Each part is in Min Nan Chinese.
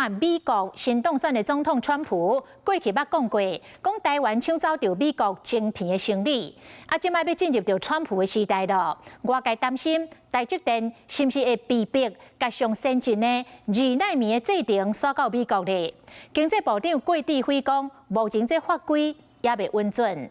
美國新當選的總統川普過去捌講過，講台灣搶走著美國晶片的生意。啊，這擺欲進入著川普的時代囉，外界擔心台積電是毋是會被迫共上先進的2奈米的製程徙到美國咧？經濟部長郭智輝講，目前這法規猶未穩準。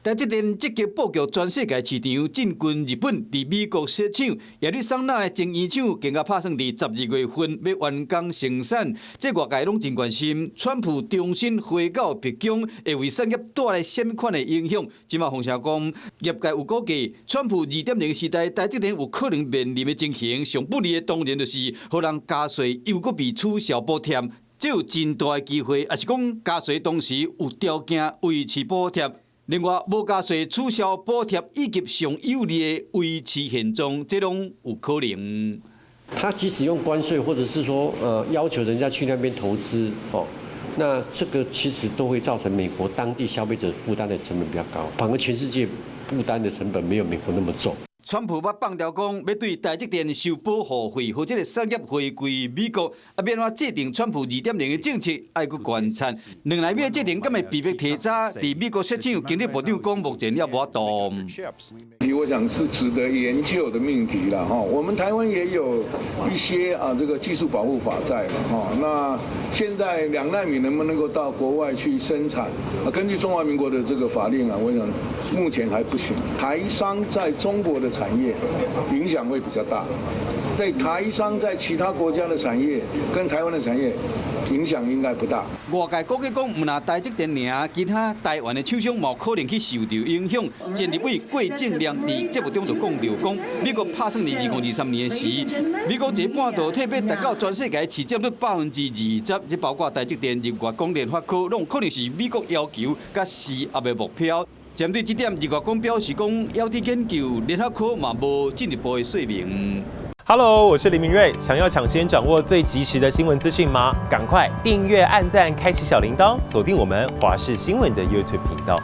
台積電積極布局全世界市場，進軍日本，佇美國設廠，亞利桑那的晶圓廠更加拍算佇12月份欲完工生產。這外界攏真關心，川普重新回到白宮，會為產業帶來啥物款的影響？這馬風聲講，業界有估計，川普2.0時代，台積電有可能面臨的情形，上不利的當然就是，予人加稅又閣被取消補貼，這有真大的機會，抑是講加稅同時有條件維持補貼。另外，無加稅取消補貼以及上有利的維持現狀，這攏有可能。他即使用關稅，或者是說，要求人家去那邊投資，哦，那這個其實都會造成美國當地消費者負擔的成本比較高，反而全世界負擔的成本沒有美國那麼重。川普捌放調講，欲對台積電收保護費，予這个產業回歸美國，啊，欲按怎制定川普2.0的政策，愛閣觀察。2奈米的製程敢會被迫提早佇美國設廠？經濟部長講，目前猶無法度。我想是值得研究的命題了哈。我們台灣也有一些啊，這個技術保護法在嘛哈。那現在2奈米能不能夠到國外去生產？啊，根據中華民國的這個法令啊，我想目前還不行。台商在中國的產業影響會比較大，對台商在其他國家的產業跟台灣的產業影響應該不大。外界估計講，毋但台積電爾，其他台灣的廠商嘛可能去受著影響。前立委郭正亮佇節目中就講著講，美國拍算佇2023年時，美國這半導體欲達到全世界市佔率20%，這包括台積電、日月光、聯發科，攏可能是美國要求佮施壓的目標。針對這點，日月光表示講，猶佇研究，聯發科嘛無進一步的說明。 Hello，我是林明睿，想要搶先掌握最及時的新聞資訊嗎？趕快訂閱、按讚、開啟小鈴鐺，鎖定我們華視新聞的 YouTube 頻道。